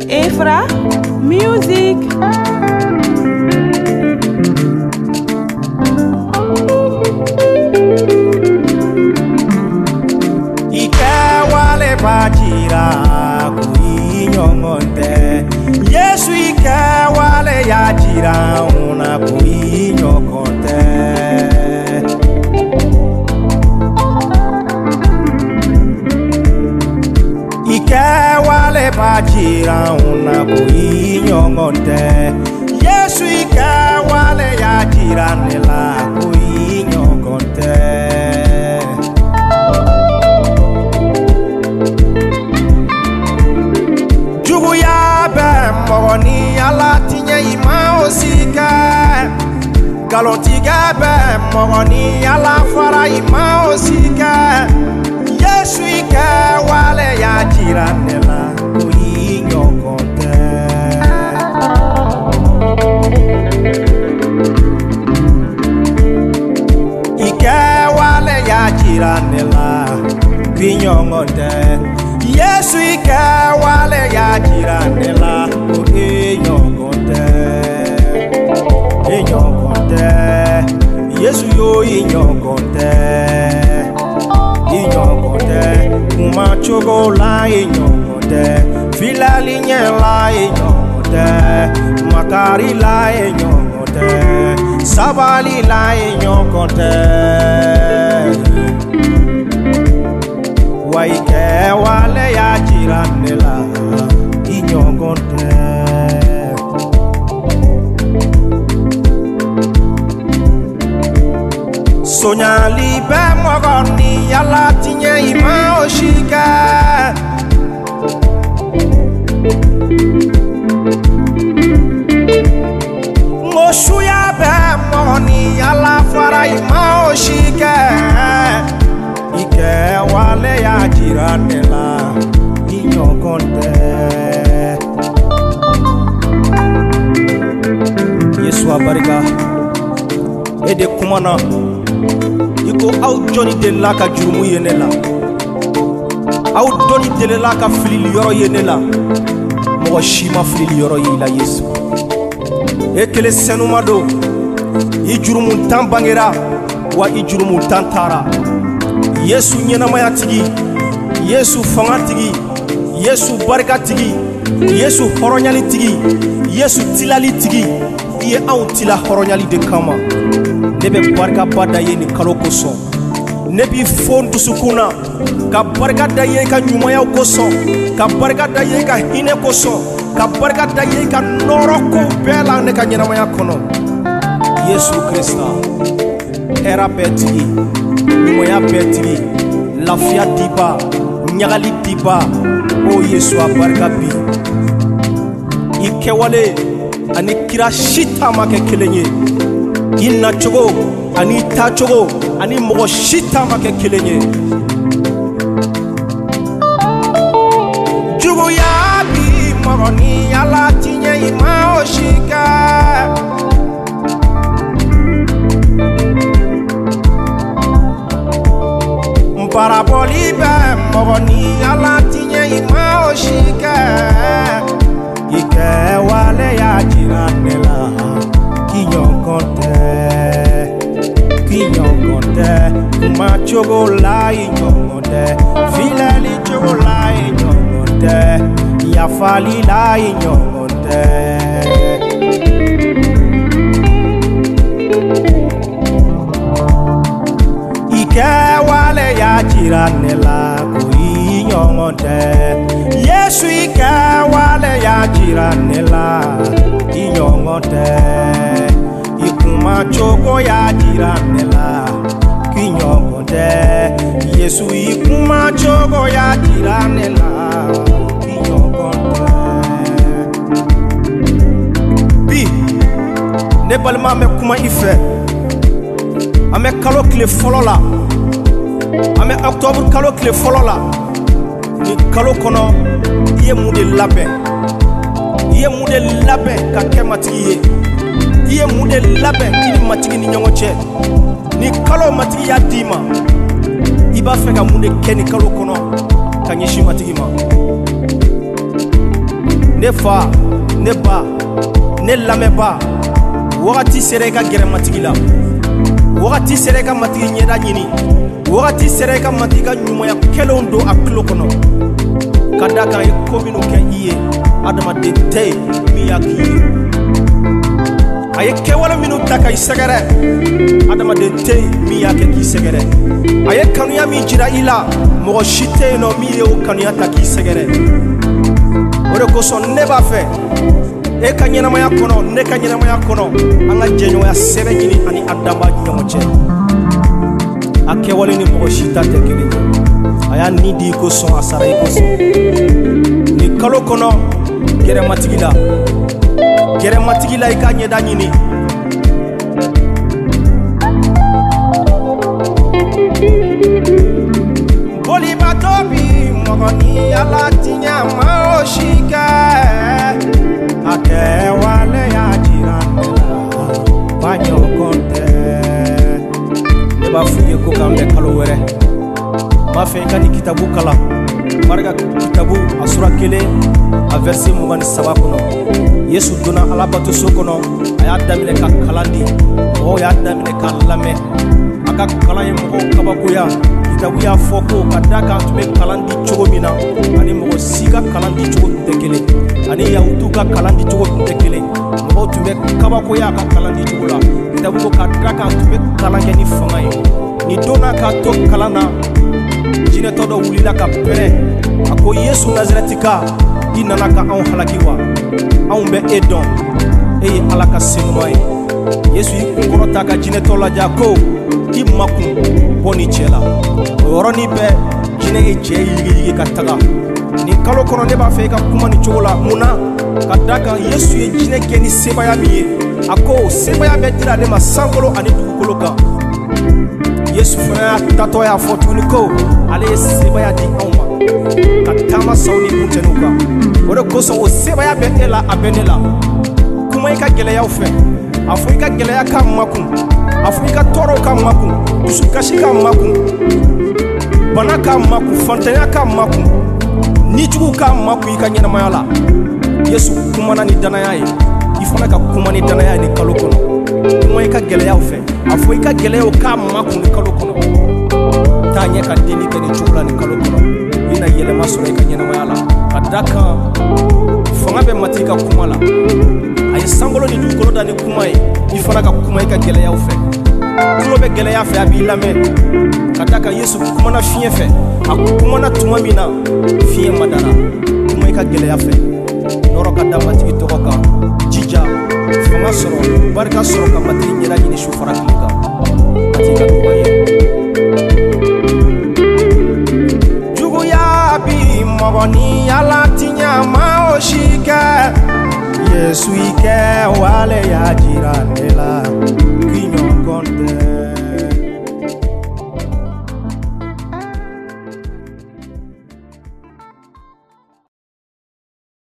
Efra Music. Ike wale bajira kuinyongonte Yesu ike wale yajira una kuinyongonte Ike wale bajira una kuinyongonte Yesu ike wale yajira nela kuinyongonte Juguya bɛ mɔgɔ ni Ala tiɲɛ i ma o si kɛ Nkalontigɛ bɛ mɔgɔ ni Ala fara i ma o si kɛ Yesu i kɛwale y'a jira ne la ko i ɲɔgɔn tɛ I kɛwale y'a jira ne la ko i ɲɔgɔn tɛ Yesu i kɛwale y'a jira ne la ko i ɲɔgɔn tɛ i ɲɔgɔn tɛ Yesu yo i ɲɔgɔn tɛ i ɲɔgɔn tɛ kuma cogo la i ɲɔgɔn tɛ filɛli ɲɛ la i ɲɔgɔn tɛ makari la i ɲɔgɔn tɛ sabali la i ɲɔgɔn tɛ wa i kɛwale y'a jira ne la i ɲɔgɔn tɛ Soɲali bɛ mɔgɔ ni Ala tiɲɛ i ma o si kɛ N ko suya bɛ mɔgɔ ni Ala fara i ma o si kɛ I kɛwale y'a jira ne la i ɲɔgɔn tɛ Yesu a barika e de kumana i ko aw jɔnni delila ka jurumu ye ne la aw dɔnni delila ka filili yɔrɔ ye ne la mɔgɔ si ma filili yɔrɔ ye i la Yesu e kelen sɛnuma don i jurumu tan bangera wa i jurumu tan taara Yesu ɲɛnamaya tigi Yesu fanga tigi Yesu barika tigi Yesu hɔrɔnyali tigi Yesu tilali tigi i ye anw tila hɔrɔnyali de kama ne bɛ barikaba da ye nin kalo kosɔn ne b'i fo n dusukun na ka barika da ye i ka ɲumanyaw kosɔn ka barika da ye i ka hinɛ kosɔn ka barika da ye i ka nɔɔrɔ kow bɛɛ la ne ka ɲɛnamaya kɔnɔ Yesu Krista hɛrɛ bɛɛ tigi ɲumanya bɛɛ tigi lafiya diba ɲagali diba o Yesu a barika bi i kɛwale ani kira si ta ma kɛ kelen ye i nacogo ani i taacogo ani mɔgɔ si ta ma kɛ kelen ye Juguya bi mɔgɔ ni Ala tiɲɛ i ma o si kɛ Parabɔli bɛ mɔgɔ ni Ala tiɲɛ i ma o si kɛ I kɛwale y'a jira ne la k'i ɲɔgɔn tɛ k'i ɲɔgɔn tɛ kuma cogo la i ɲɔgɔn tɛ filɛli cogo la i ɲɔgɔn tɛ yafali la i ɲɔgɔn tɛ I kɛwale y'a jira ne la ko i ɲɔgɔn tɛ Yesu i kɛwale y'a jira ne la i ɲɔgɔn tɛ i kuma cogo y'a jira ne la k'i ɲɔgɔn tɛ Yesu i kuma cogo y'a jira ne la k'i ɲɔgɔn tɛ Bi ne balima bɛ kuma i fɛ an bɛ kalo tile fɔlɔ la an bɛ octobre kalo tile fɔlɔ la ni kalo kɔnɔ i ye mun de labɛn i ye mun de labɛn ka kɛ matigi ye i ye mun de labɛn i ni matigi ni ɲɔgɔn cɛ ni kalo matigi y'a d'i ma i b'a fɛ ka mun de kɛ nin kalo kɔnɔ ka ɲɛsin matigi ma. Ne fa, ne ba, ne lamɛnba, wagati sera i ka gɛrɛ Matigi la. Wagati sera i ka Matigi ɲɛda ɲini. Wagati sera i ka Matigi ka ɲumanya kɛlenw don a tulo kɔnɔ. Ka da kan ye ko minnu kɛ i ye, adamaden tɛ yen min y'a k'i ye. A ye kɛwale minnu ta ka i sɛgɛrɛ, adamaden tɛ yen min y'a kɛ k'i sɛgɛrɛ. A ye kanuya min jira i la, mɔgɔ si tɛ yen nɔ min ye o kanuya ta k'i sɛgɛrɛ. O de kosɔn ne b'a fɛ e ka ɲɛnamaya kɔnɔ, ne ka ɲɛnamaya kɔnɔ, an ka jɛɲɔgɔnya sɛbɛ ɲini ani an danbaa ɲɔgɔn cɛ. A kɛwale ni mɔgɔ si ta tɛ kelen ye. A y'a ni di i kosɔn, a sara i kosɔn. Nin kalo kɔnɔ, gɛrɛ Matigi la. Gɛrɛ Matigi la i ka ɲɛda ɲini. Bolibatɔ bi mɔgɔ ni Ala ti ɲa ma o si kɛ. A kɛwale y'a jira ne la ba ɲɔgɔn tɛ. Ne b'a f'i ye ko k'an bɛn kalo wɛrɛ. N b'a fɛ i ka nin kitabu kalan. Marika kitabu a sura 1 a verset 23 kɔnɔ. Yesu donna Alabatoso kɔnɔ, a y'a daminɛ ka kalan di. Mɔgɔw y'a daminɛ k'a lamɛn. A ka kalan ye mɔgɔw kabakoya. Kitabu y'a fɔ ko ka da kan tun bɛ kalan di cogo min na, ani mɔgɔ si ka kalan di cogo tun tɛ kelen, ani Yahutuw ka kalan di cogo tun tɛ kelen. Mɔgɔw tun bɛ kabakoya a ka kalan di cogo la. Kitabu ko ka da kan tun bɛ kalan kɛ ni fanga ye. Nin don n'a k'a to kalan na, jinɛtɔ dɔ wulila ka pɛrɛn. A ko Yesu Nazarɛtika, i nana ka anw halaki wa? Anw bɛ e dɔn, e ye Ala ka senuman ye. Yesu y'i kunkɔrɔta ka jinɛtɔ lajɛ, a ko i makun, bɔ nin cɛ la. O yɔrɔnin bɛɛ jinɛ ye cɛ yigiyigi ka taga. Nin kalo kɔnɔ ne b'a fɛ i ka kuma nin cogo la. Mun na? Ka da kan Yesu ye jinɛ gɛn ni sebaya min ye, a ko sebaya bɛɛ dira ale ma sankolo ani dugukolo kan. Yesu fana y'a tatɔ y'a fɔ tuguni ko ale ye sebaya di anw ma ka taama saw ni kuntɛniw kan. O de kosɔn o sebaya bɛ e la, a bɛ ne la. Kuma i ka gɛlɛyaw fɛ. A fɔ i ka gɛlɛya k'a makun. A fɔ i ka tɔɔrɔw k'a makun. Dusukasi k'a makun. Bana k'a makun. Fantanya k'a makun. Nijuguw k'a makun i ka ɲɛnamaya la. Yesu kumana ni danaya ye. I fana ka kuma ni danaya ye nin kalo kɔnɔ. Kuma i ka gɛlɛyaw fɛ. A fɔ i ka gɛlɛyaw k'a makun nin kalo kɔnɔ. Taa ɲɛ ka deli kɛ nin cogo la nin kalo kɔnɔ. I na yɛlɛma sɔrɔ i ka ɲɛnamaya la. Ka da kan fanga bɛ Matigi ka kuma la. A ye sankolo ni dugukolo da ni kuma ye. I fana ka kuma i ka gɛlɛyaw fɛ. Kungo bɛ gɛlɛya fɛ, a b'i lamɛn. Ka da kan Yesu kumana fiɲɛ fɛ. A kumana tuma min na, fiɲɛ madara. Kuma i ka gɛlɛya fɛ. Nɔrɔ ka da Matigi tɔgɔ kan. Jija, fanga sɔrɔ, barika sɔrɔ ka Matigi ɲɛda ɲini su fara tile kan. Matigi ka duba ye. Juguya bi mɔgɔ ni Ala ti ɲa ma o si kɛ. Yesu i kɛwale y'a jira ne la.